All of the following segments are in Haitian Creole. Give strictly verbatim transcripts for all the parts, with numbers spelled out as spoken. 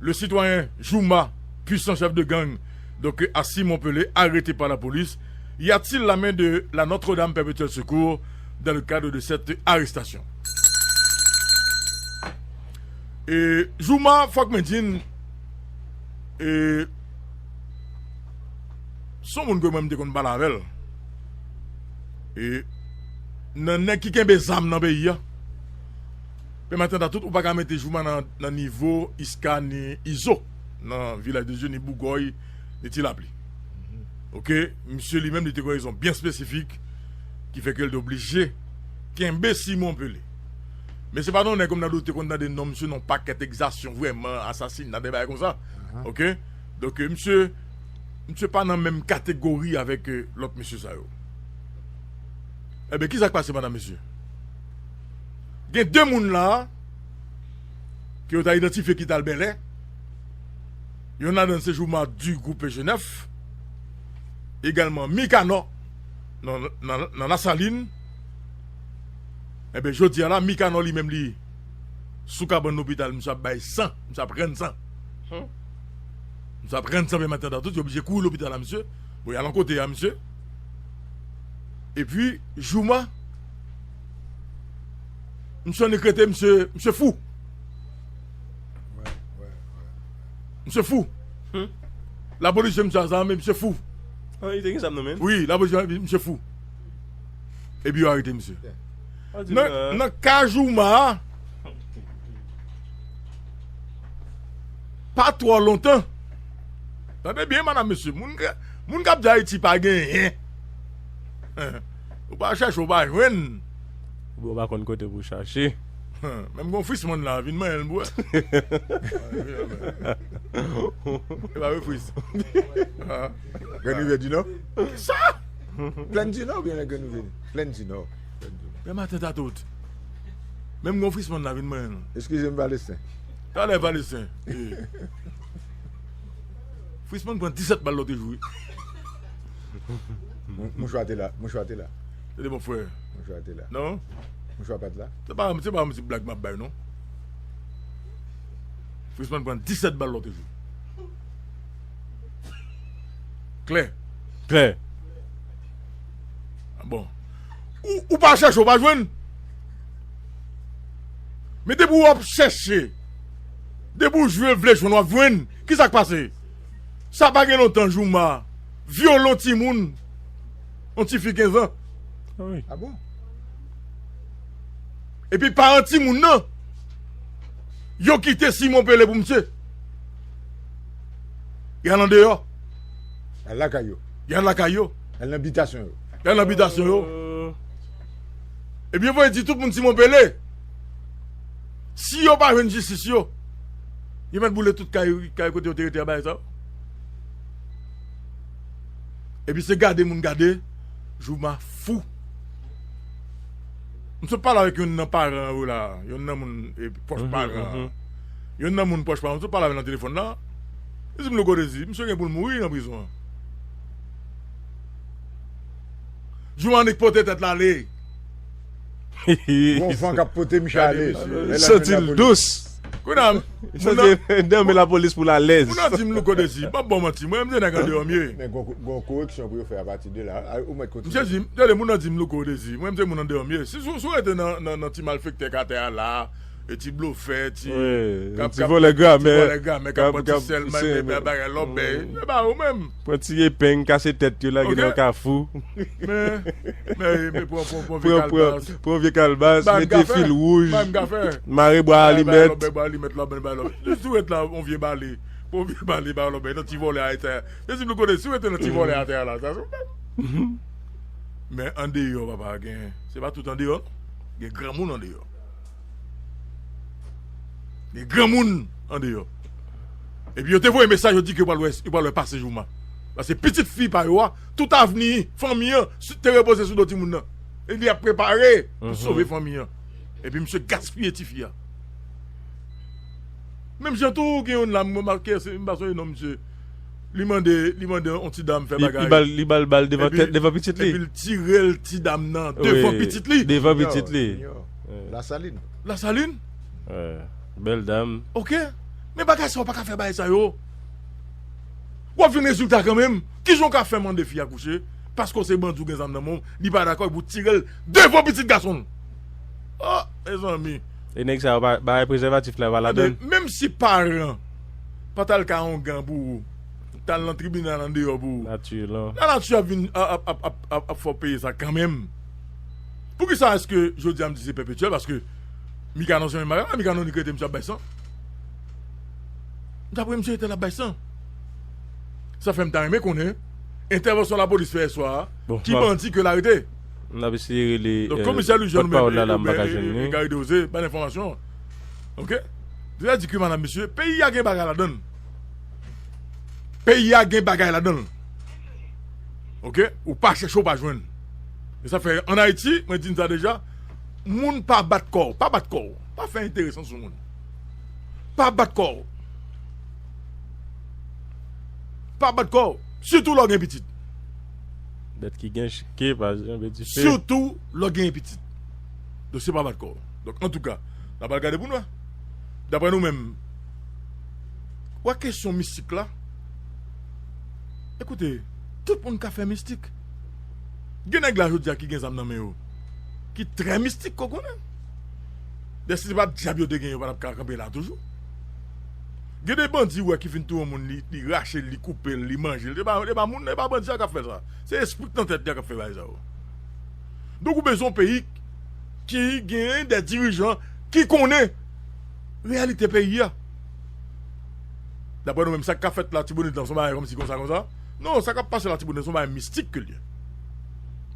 Le citoyen Jouma, puissant chef de gang, donc à Simon Pelé, arrêté par la police. Y a-t-il la main de la Notre-Dame Perpétuel Secours dans le cadre de cette arrestation? E Jouma, fòk mwen di n, e, se yon moun ke mwen m te konn pale avè l. E nan nèg ki kenbe zam nan peyi a, pèmèt an tout, ou pa ka mete Jouma nan, nan nivo Iska ni Izo, nan Vilaj de Dye, ni Bougòy, ni Ti Lapli. Oke, misye li menm, li te gen rezon byen espesifik ki fè ke l te oblije kenbe Simon Pelé. Men se pa nan nèg kòm nan dote konn tande non misye, non pakèt egzasyon, vrèman, asasina, de bagay konsa. Oke? Donk, misye, misye pa nan menm kategori avèk, eh, lòt mesye sa yo. Enben, ki sa k pase, madanm, mesye? Gen de moun la, ke yo ta idantifye ki t al Bèlè. Yonn ladan se Jouma du groupe G nèf. Egalman Mikanò nan, nan, nan Lasalin. Enben, jodi a la, Mikanò li menm li sou kabann lopital, misye ap bay san, misye ap rann san. Misye ap rann san, men maten an tout, yo oblije kouri lopital la, misye. Bon, y al yon kote a, misye. Epi, Jouma, misye annik rete, misye, misye fou. Misye fou. Lapolis jwenn misye a zam, men misye fou. Ah, li te gen zam nan men l? Wi, lapolis jwenn misye fou. Epi yo arete misye. Nan, nan ka Jouma a, pa twò lontan. Tande byen, madanm, mesye. Moun, k- moun k ap di Ayiti pa genyen. Ou pa chèche, ou pa jwenn. Ou pa konn kote pou chache. Menm gon Frisman la, vin manyen l pou wè. E pa vre, Fris? Grann Rivyè di Nò? Sa? Plèn di Nò oubyen Grann Rivyè? Plèn di Nò. Plèn di Nò. Dematen tatout. Menm gon Frisman la, vin manyen l. Eskize m, Valesten. Talè, Valesten. Frisman pran disèt bal lòt jou, wi. Mouchwa te la, mouchwa te la. Tande, mon frè. Mouchwa te la. Non? Mouchwa pa t la. Se pa, se pa yon ti blag m ap bay, non. Frisman pran disèt bal lòt jou. Klè. Klè. Bon. Ou, ou pa chèche, ou pa jwenn. Men depi w ap chèche, depi w jwe, vle jwenn, w ap jwenn. Ki sa k pase? Sa pa gen lontan, Jouma vyole yon timoun, yon tifi kenz an. Ah bon? Epi paran timoun nan, yo kite Simon Pele pou misye. Y al andeyò. Y al lakay yo. Y al lakay yo. Y al nan bitasyon yo. Y al nan bitasyon yo. Epi yo voye di tout moun Simon Pele. Si yo pa jwenn jistis yo, yo mèt boule tout kay, kay kote yo te rete a bagay sa yo. Epi se gade moun gade, Jouma fou. M sot pale avèk youn nan paran yo la, youn nan moun, e, pwòch paran an. Youn nan moun pwòch paran, m sot pale avè l nan telefòn la. Li di m, Louko Dezi, misye gen pou l mouri nan prizon an. Jouma annik pote tèt l ale. Gon van k ap pote misye ale. Santi l dous. Kounye a, moun nan, santi nan men lapolis pou l alèz. Moun nan di m, Louko Dezi, m ap ba w manti, mwen menm se nèg andeyò m ye. Men gon, gon koreksyon pou yo fè apati de la. Ou mèt kontinye. Misye di m, tande, moun nan di m, Louko Dezi, mwen menm se moun andeyò m ye. Si, si, si w rete nan, nan, nan ti malfektè k atè a la, e ti blofè, ti, wi, k ap, ti k ap, vòlè gramè, ti vòlè gramè, k ap pran ti sèl, k ap, k ap, men bagay lòbèy. E ba ou menm. Pran ti epeng, kase tèt yo, lage nan kafou. Men, men, men, pran, pran, pran vye kalbas. Pran vye kalbas, mete fil wouj, mare bwa alimèt. Bay lòbèy, bwa alimèt, lòbèy, bay lòbèy. Si w ret la, yon vye bale. Pran vye bale, bay lòbèy, nan ti vòlè atè a. Dezi, nou konnen, si w rete nan ti vòlè atè a la, sa se w menm. Men andeyò, papa, gen, se pa tout andeyò, non. Gen granmoun andeyò. Gen granmoun andeyò. Epi yo te voye mesaj, yo di ke yo pral wè, yo pral wè pase Jouma. Paske pitit fi pa yo a, tout avni fanmi an, te repoze sou do timoun nan. E li ap prepare pou sove fanmi an. Epi misye gaspiye tifi a. Menm jan tou, gen youn la, m remake, se, m pa sonje non misye. Li mande, li mande yon ti dam fè bagay. Li, li ba l, li ba l bal devan tèt, devan pitit li. Epi l tire l ti dam nan devan pitit li. Devan pitit li. Lasalin. Lasalin? Bèl dam. Oke. Men bagay sa yo pa ka fè bagay sa yo. W ap jwenn rezilta kanmenm. Kijan w ka fè mande fi a kouche? Paske w se bandi, w gen zam nan men w, li pa dakò, epi w tire l devan pitit gason l. Oh, mezanmi. E nèg sa yo pa, bagay prezèvatif la pa ladan l. Menm si paran pa t al ka ongan pou ou, t al nan tribinal andeyò pou ou. Lanati lan. Lanati ap vin, ap, ap, ap, ap, ap fè w peye sa kanmenm. Poukisa èske jodi a m di se pèpetyèl? Paske Mikano se menm bagay la, Mikano ni k rete misye ap bay san. M ta premye misye rete l ap bay san. Sa fè m ta renmen konnen entèvansyon lapolis fè yè swa a, bon, ki bandi ke l arete. M ap eseye rele, donk, komisè Louis Jean, pòtpawòl la, la, m pa ka jwenn li. Gary Deroze, bay enfòmasyon. Oke? Deja di ke, madam, mesye, peyi a gen bagay ladan l. Peyi a gen bagay ladan l. Oke? Ou pa chèche, ou pa jwenn. E sa fè, ann Ayiti, mwen di n sa deja, moun pa bat kò w, pa bat kò w, pa fè enteresan sou moun. Pa bat kò w. Pa bat kò w, sitou lè w gen pitit. Bèt ki gen ch-, ke pa janbe dife. Sitou lè w gen pitit. Dosye pa bat kò w. Donk, antouka, n ap al gade pou n wè. Daprè nou menm, wè kesyon mistik la, ekoute, tout moun ka fè mistik. Gen nèg la jodi a ki gen zam nan men yo, ki trè mistik, ke w konnen. Dèyè, si se pa dyab yo te gen, yo pa t ap ka kanpe la toujou. Gen de bandi, ou wè, ki fin touye yon moun, li, li rache l, li koupe l, li manje l. E pa, e pa moun, e pa bandi a k ap fè sa. Se espri k nan tèt li a k ap fè bagay sa yo. Donk, ou bezwen yon peyi ki gen de dirijan ki konnen reyalite peyi a. Daprè nou menm, sa k ap fèt Latibonit lan, se yon bagay kòmsi konsa, konsa. Non, sa k ap pase Latibonit, se yon bagay mistik ke l ye.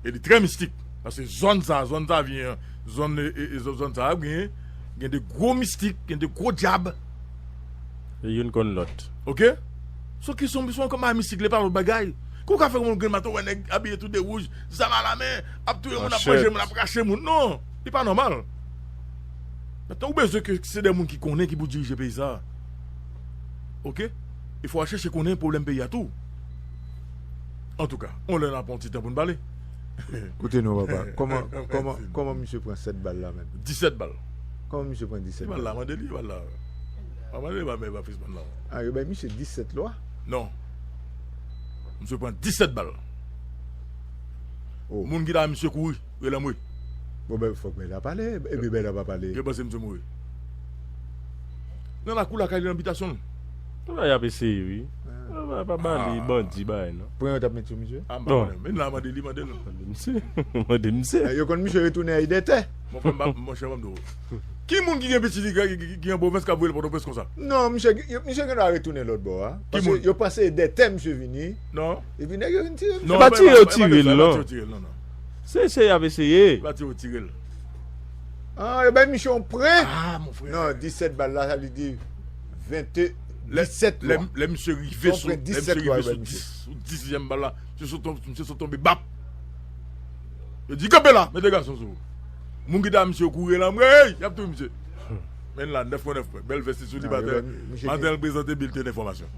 E li trè mistik. Paske zòn sa, zòn Savyen an, zòn, e, e, e, zòn, zòn sa a, gen, gen de gwo mistik, gen de gwo dyab. E youn konn lòt. Oke? So ki se yon, se yon bagay mistik, li pa lòt bagay. Kou ka fè yon moun grenn maten, wè nèg abiye tou de wouj, zam alamen, ap touye moun, ap manje moun, ap rache moun. Non, li pa nòmal. Mentnan, ou bezwen ke se de moun ki konnen ki pou dirije peyi sa a. Oke? E fò w al chèche konnen pwoblèm peyi a tou. Antouka, on lè n ap pran yon ti tan pou n pale. Koute non, papa. Kòman, kòman, kòman misye pran sèt bal la menm? Disèt bal. Kòman misye pran disèt bal? Bal la, mande li, bal la. Pa mande li, pa, men pa fizman la. Ah, yo bay misye disèt lwa? Non. Misye pran disèt bal. Oh. Moun ki ta misye kouri, rele anmwe. Bon, ben, fòk Bèla pale, epi Bèla pa pale. Yo panse misye mouri. Nan lakou lakay li, nan bitasyon l. Bagay ap eseye, wi. Ah. Pa, pa ba li bandi bagay, non. Pran yo t ap met sou misye? Ah, m pa konnen. Men la, mande li, mande l. Mande misye. Mande misye. Eh, yo konn misye retounen ay dètè. Mon frè, m pa, monchè, ban m di w. Ki moun ki gen pitit ki, ki, ki, ki an pwovens k ap voye l Pòtoprens konsa? Non, misye, yo, misye gen dwa retounen lòt bò a. Paske yo panse dètè misye vini. Non. Epi nèg yo vin tire misye. Non, e pa tire yo tire l, non. Se eseye y ap eseye. E pa tire yo tire l. Ah, yo bay misye yon pre. Ah, mon frè. Non, disèt bal la, sa vle di vennde, disèt lwa. Lè misye rive sou, lè misye rive sou dis, sou dizyèm bal la, misye sot tonbe, misye sot tonbe bap. Yo di, kanpe la, mete gason sou ou. Moun ki ta misye kouri la, mwen, hey, y ap touye misye. Men la, nèf pwen nèf pwen. Bèl vès li sou li, maten, maten, l prezante bilten enfòmasyon.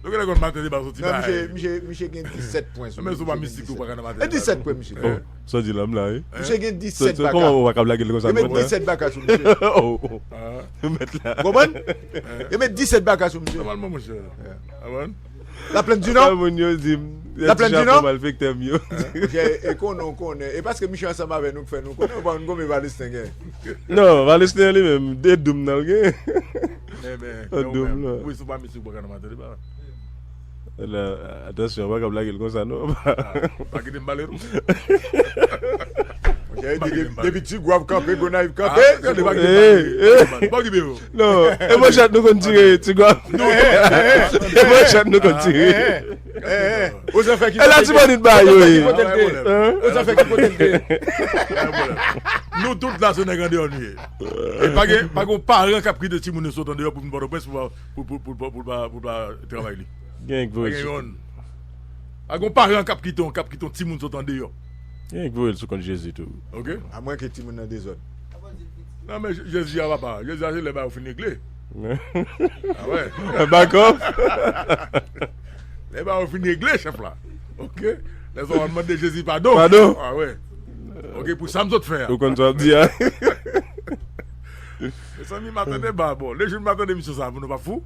Nou genlè konn maten deba soti bay. Misye, misye, misye gen disèt pwen sou li. Men sou pa mistik tou, pa ka nan maten deba. E disèt pwen, misye. Oh, sa w di la, m la, wi. Misye gen disèt baka. Kòman ou pa ka blage l konsa, mèt la? Yo met disèt baka sou misye. Oh, oh. Mèt la. Konprann? Yo met disèt baka sou misye. Nòmalman, monchè. Konprann? Laplèn di non? Sa moun yo di m, Laplèn di non? Malfektè m yo. Monchè, e konnen w konnen. E paske misye ansanm avè nou k fè nou konnen, ou pa konn konbyen Valesten gen. Non, Valesten li menm, de doum nan l gen. Doum nan. Wi, sou pa misye w pa ka nan maten deba. La, atansyon, pa ka blage l konsa, non. Ah, pa kite m pale, non. Monchè, depi, depi Ti Gwav kanpe, Gonayiv kanpe. Ah, gade, pa kite m pale. Pa okipe yo. Non, e manchèt nou konn tire, Ti Gwav. E manchèt nou konn tire. E Latibonit ba yo ye. Ozen fè ki kote l te. Nou tout la, se nèg andeyò nou ye. E pa gen, pa gen yon paran k ap kite timoun yo sot andeyò pou vin Pòtoprens pou, pou, pou, pou, pou, pou, pou, pou travay li. Gen k voye l sou kont. Pa gen yon paran k ap kite, k ap kite yon timoun sot andeyò. Gen k voye l sou kont Jezi tou. Oke? Amwenke timoun nan dezòd. Non, men Je-, Jezi a papa. Jezi a se lè bagay yo fin regle. Ah wè. Back off. Lè bagay yo fin regle, chèf la. Oke? Lè sa w al mande Jezi padon. Padon. Ah wè. Oke, pou sa m sot fè a. Ou konn sa w ap di a. Mezanmi, m a tande ba, bon, le jou m a tande misye sa, nou pa fou.